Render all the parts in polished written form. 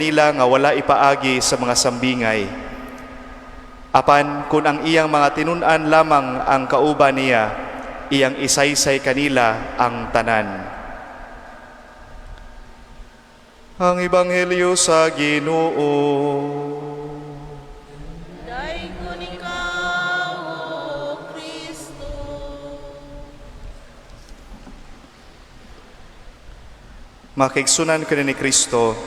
Nila nga wala ipaagi sa mga sambingay. Apan kung ang iyang mga tinun-an lamang ang kauban niya, iyang isaysay kanila ang tanan. Ang Ebanghelyo sa Ginoo. Daygon ikaw, O Kristo. Mga kaigsuonan ni Kristo,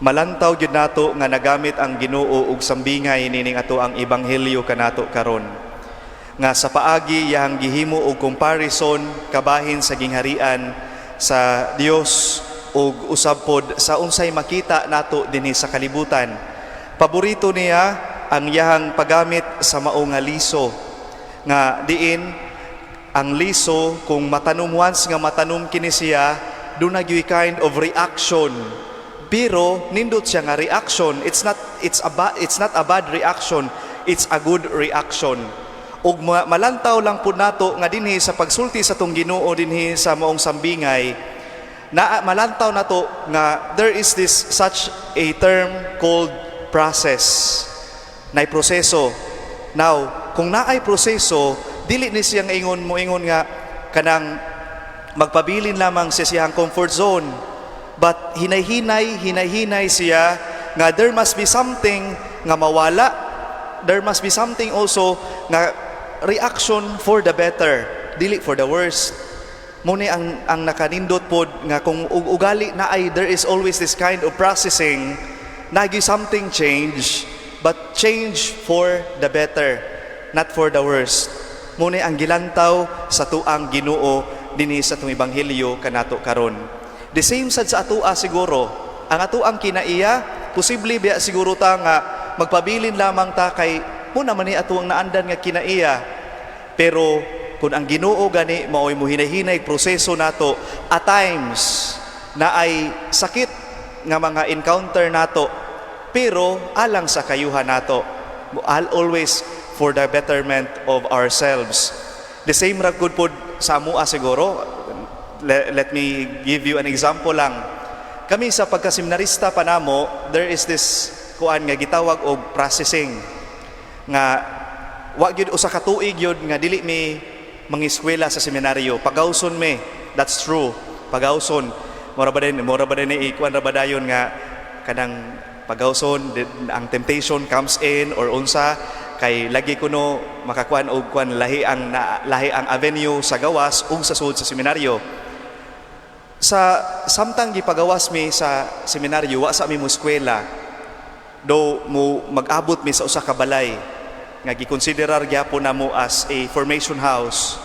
malantaw gyud nato nga nagamit ang Ginoo og sambingay nining ato ang ebanghelyo kanato karon. Nga sa paagi iyang gihimo og comparison kabahin sa gingharian sa Dios ug usab pod sa unsay makita nato dinhi sa kalibutan. Paborito niya ang iyahang paggamit sa mao nga liso nga diin ang liso, kung matanom, once nga matanom kini siya, duna gyuy kind of reaction, pero nindot siya nga reaction. It's not a bad reaction, it's a good reaction. Ug malantaw lang pud nato nga dinhi sa pagsulti sa tong Ginoo dinhi sa maong sambingay na, malantaw nato nga there is this such a term called process. Nay proseso. Now, kung naay proseso, dili ni siya nga ingon mo ingon nga kanang magpabilin lamang sa siyang comfort zone, but hinay-hinay, hinay-hinay siya nga there must be something nga mawala. There must be something also nga reaction for the better, dili for the worst. Muni ang nakanindot pod nga kung ugali na ay there is always this kind of processing, nagi something change, but change for the better, not for the worst. Muni ang gilantaw sa tuang Ginoo dinhi sa atong ebanghelyo kanato karon. The same sad sa atoa siguro. Ang atoang kinaiya, posible biya siguro ta nga magpabilin lamang ta kay mo naman ni atoang naandan nga kinaiya. Pero kung ang Ginoo gani maoy mo hinay-hinay proseso nato, at times na ay sakit nga mga encounter nato, pero alang sa kayuhan nato, always for the betterment of ourselves. The same ra gud pod sa amoa siguro. Let me give you an example lang. Kami sa pagkaseminarista pa namo, there is this kuan nga gitawag og processing nga wa gyud usa ka tuig gyud nga dili mi mangiskwela sa seminaryo. Pagawson mi, that's true. Pagawson. Mura ba din ni ikuan ra ba dayon nga kanang pagawson, ang temptation comes in or unsa, kay lagi kuno makakuan og kuan, lahi ang avenue sa gawas ug sa sulod sa seminaryo. Sa samtang gipagawas mi sa seminaryo, wa sa mi mo eskwela, do mo mag-abot mi sa usa ka balay nga gikonsiderar gyapon namo as a formation house.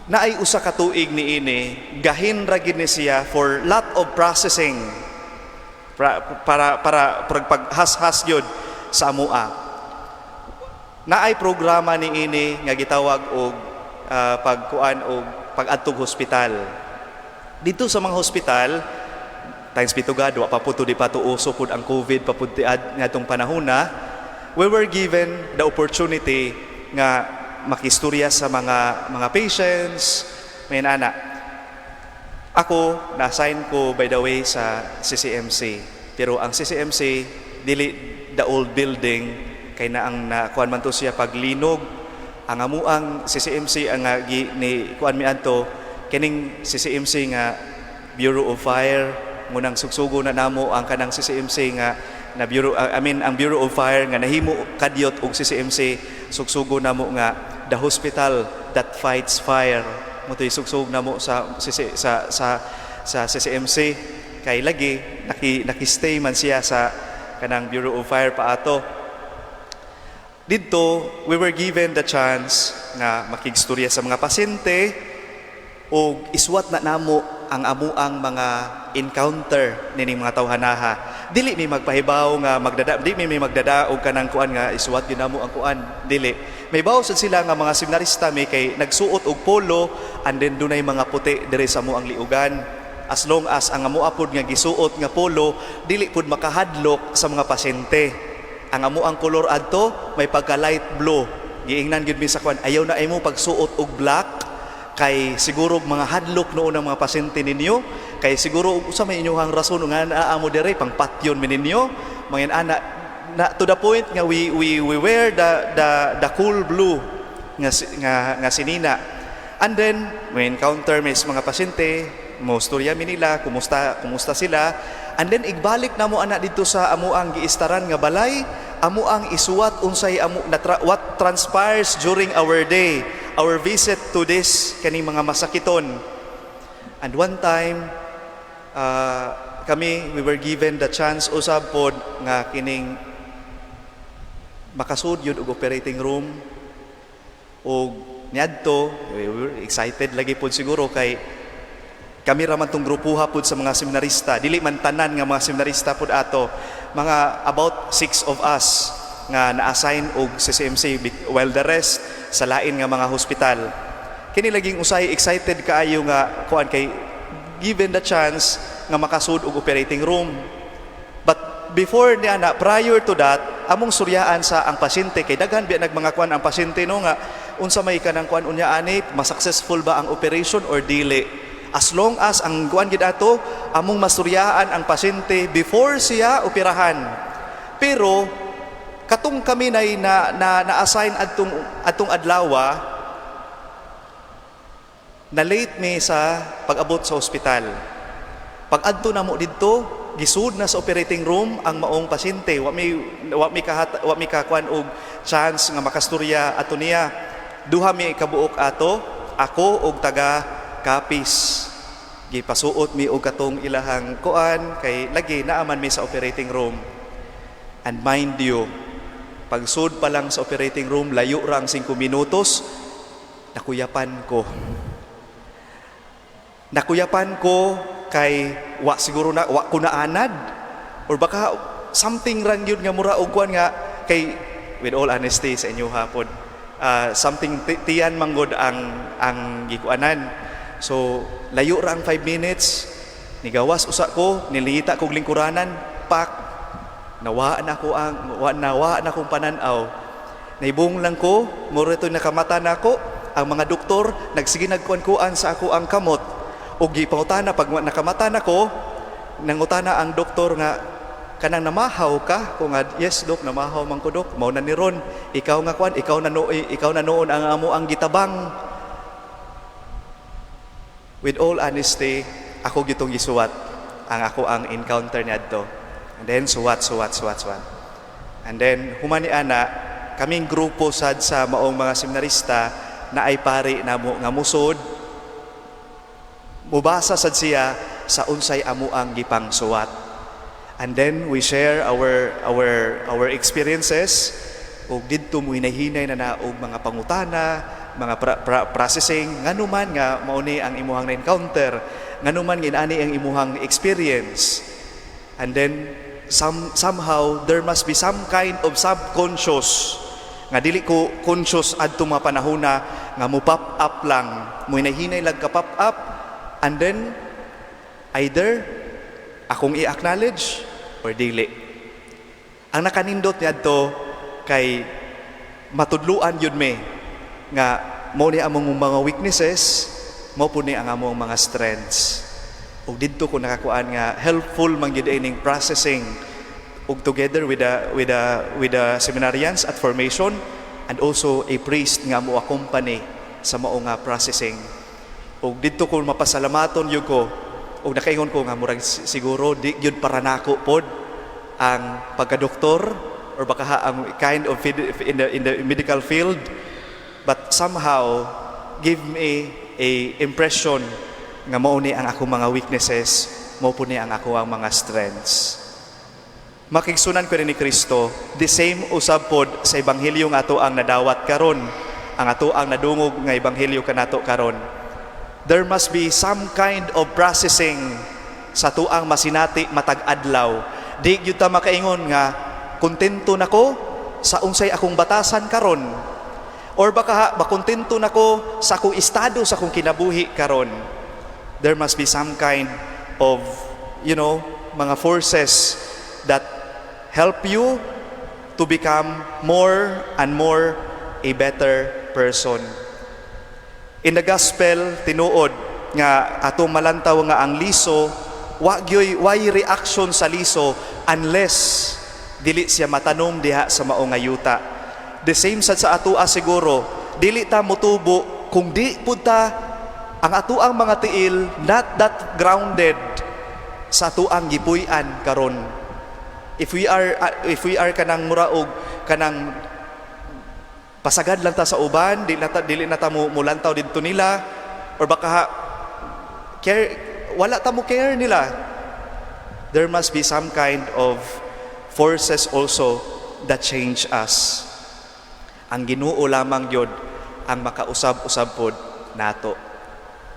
Naay usa ka tuig niini, gahin ra gid ni siya for lot of processing para paghas-has gyud sa amoa. Naay programa niini nga gitawag og pagkuan og pag-adtog hospital. Dito sa mga hospital, thanks be to God, wa pa po to, di pa to uso pud ang COVID pa pud tiad ngadtong panahon na, we were given the opportunity nga makistorya sa mga patients, may nana. Ako, na-assign ko, by the way, sa CCMC. Pero ang CCMC, dili the old building, kay na ang nakuan man to siya paglinog. Ang amuang CCMC ang nga gi, ni kuan mi adto kining CCMC nga Bureau of Fire, ngunang sugsugo na namo ang kanang CCMC nga na Bureau, I mean, ang Bureau of Fire nga nahimo kadyot og CCMC, sugsugo namo nga the hospital that fights fire. Mo to'y sugsug namo sa CC, sa CCMC kay lagi naki-stay man siya sa kanang Bureau of Fire pa ato. Didto, we were given the chance nga makigstorya sa mga pasyente o iswat na namo ang amuang mga encounter nining mga tawhanaha. Dili mi magpahibaw nga magdada, di mi may magdada og kanang kuan nga isuwat gyud namo ang kuan, dili. May baw sad sila nga mga seminarista mi kay nagsuot og polo and then dunay mga puti diri sa amuang liugan. As long as ang amoa pod nga gisuot nga polo dili pod makahadlok sa mga pasyente. Ang amuang kolor adto may pagka light blue. Giingnan gyud mi sa kuan, ayaw na ay mo pagsuot og black. Kay siguro mga hadlok noon ang mga pasyente ninyo, kay siguro usa may inyong rason nga naa mo dire, pangpatyon mi ninyo, mga ana na, to the point nga we wear the cool blue nga sinina. And then we encounter mis mga pasyente, mo storya mi nila kumusta kumusta sila, and then igbalik na mo ana didto sa amo ang giistaran nga balay, amo ang isuwat unsay amo na what transpires during our day, our visit to this kaning mga masakiton. And one time, kami, we were given the chance usab pod nga kining makasud yun og operating room. Og niadto, we were excited lagi pod siguro kay kami ra man tong grupuha pod sa mga seminarista. Dili man tanan nga mga seminarista pod ato, mga about six of us nga na-assign og CCMC, while the rest sa lain nga mga hospital. Kini laging usay excited kaayo nga kuan kay given the chance nga makasud og operating room. But before niya na, prior to that, among suryaan sa ang pasyente kay daghan biya nagmanga kuan ang pasyente, no, nga unsa may kanang kuan unya ani, ma-successful ba ang operation or dili. As long as ang kuan gid ato, among masuryaan ang pasyente before siya operahan. Pero katong kami na na-assign adtong adlawa, na late mi sa pag-abot sa ospital. Pag adto na mo didto, gisud na sa operating room ang maong pasyente. Wa mi kakuan og chance nga makastorya ato niya. Duha mi kabuok ato, ako og taga Capiz. Gipasuot mi og katong ilahang kuan kay lagi naaman mi sa operating room. And mind you, pagsud pa lang sa operating room, layo ra ang 5 minutos, nakuyapan ko. Nakuyapan ko kay wa siguro na wa ko naanad or baka something rang yun nga mura og kuan nga kay, with all honesty sa inyo hapon, something tiyan manggod ang gikuanan. So layo ra ang 5 minutes, nigawas usa ko, nilita kog lingkuranan, pak, nawaan ako ang wa nawaan akong panan-aw. Naibong lang ko, mura ito nakamata nako ang mga doktor nagsige nagkuan-kuan sa ako ang kamot ug gipangutana. Pag nakamata nako, nangutana ang doktor nga kanang, "Namahaw ka?" Ko nga, "Yes, dok, namahaw man ko, dok." "Mao na ni ron ikaw nga kuan, ikaw na no, ikaw na noon ang amo ang gitabang." With all honesty, ako gitong gisuwat ang ako ang encounter niadto. And then suwat, suwat, suwat, suwat. And then human ni ana, kaming grupo sad sa maong mga seminarista na ay pari namo nga musod, mubasa sad siya sa unsay amo ang gipangsuwat. And then we share our experiences ug didto mo hinay-hinay na na og mga pangutana, mga processing, ngano man nga mao ni ang imuhang na-encounter, ngano man inani ang imuhang experience. And then somehow there must be some kind of subconscious nga dili ko conscious adto mga panahona nga mo pop up lang, mo hinay-hinay lang ka pop up, and then either akong i-acknowledge or dili. Ang nakanindot niadto kay matudluan yun me nga mo ni among mga weaknesses, mo po ni ang among mga strengths. Ug didto ko nakakuan nga helpful man gyud ining processing ug together with the seminarians at formation and also a priest nga mo accompany sa mao nga processing. Ug didto ko mapasalamaton yun ko ug nakaingon ko nga murag siguro di gyud para nako pod ang pagkadoktor or baka ang kind of in the medical field, but somehow give me a impression nga mao ni ang akong mga weaknesses, mao po ni ang ako ang mga strengths. Makigsunan ko rin ni Kristo, the same usab pod sa ebanghelyo nga ato ang nadawat karon, ang ato ang nadungog nga ebanghelyo kanato karon. There must be some kind of processing sa tuang masinati matag adlaw. Di gyud ta makaingon nga kontento nako sa unsay akong batasan karon or baka makontento nako sa akong estado sa akong kinabuhi karon. There must be some kind of mga forces that help you to become more and more a better person. In the gospel, tinuod nga atong malantaw nga ang liso wa gyoy way reaction sa liso unless dili siya matanom diha sa mao nga yuta. The same sad sa atoa siguro, dili ta motubo kung di pud ta ang atoang mga tiil not that grounded sa atoang gipuy-an karon. If we are kanang mura og kanang pasagad lang ta sa uban, dili na ta mo mulantaw didto nila, or baka care wala ta mo care nila, there must be some kind of forces also that change us. Ang Ginoo lamang gyud ang makausab-usab pod nato.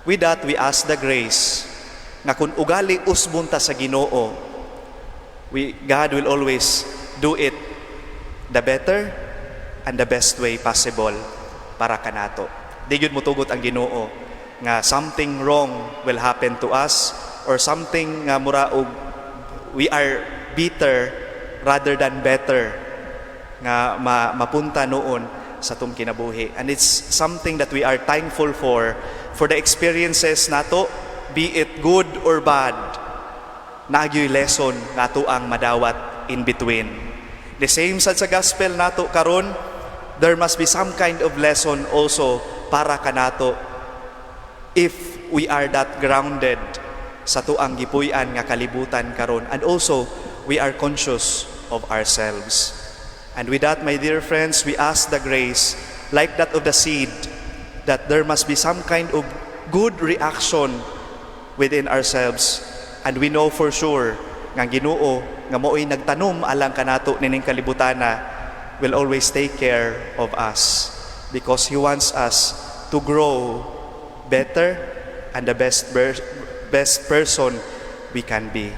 With that, we ask the grace nga kung ugali usbon ta sa Ginoo, we God will always do it the better and the best way possible para kanato. Di gyud motugot ang Ginoo nga something wrong will happen to us or something nga mura og we are bitter rather than better nga mapunta noon sa atong kinabuhi. And it's something that we are thankful for the experiences nato, be it good or bad, naa gyoy lesson nato ang madawat in between. The same sad sa gospel nato karon, there must be some kind of lesson also para kanato if we are that grounded sa atoang gipuy-an nga kalibutan karon, and also we are conscious of ourselves. And with that, my dear friends, we ask the grace, like that of the seed, that there must be some kind of good reaction within ourselves. And we know for sure nga ang Ginoo nga mao'y nagtanom alang kanato nining kalibutana will always take care of us because He wants us to grow better and the best person we can be.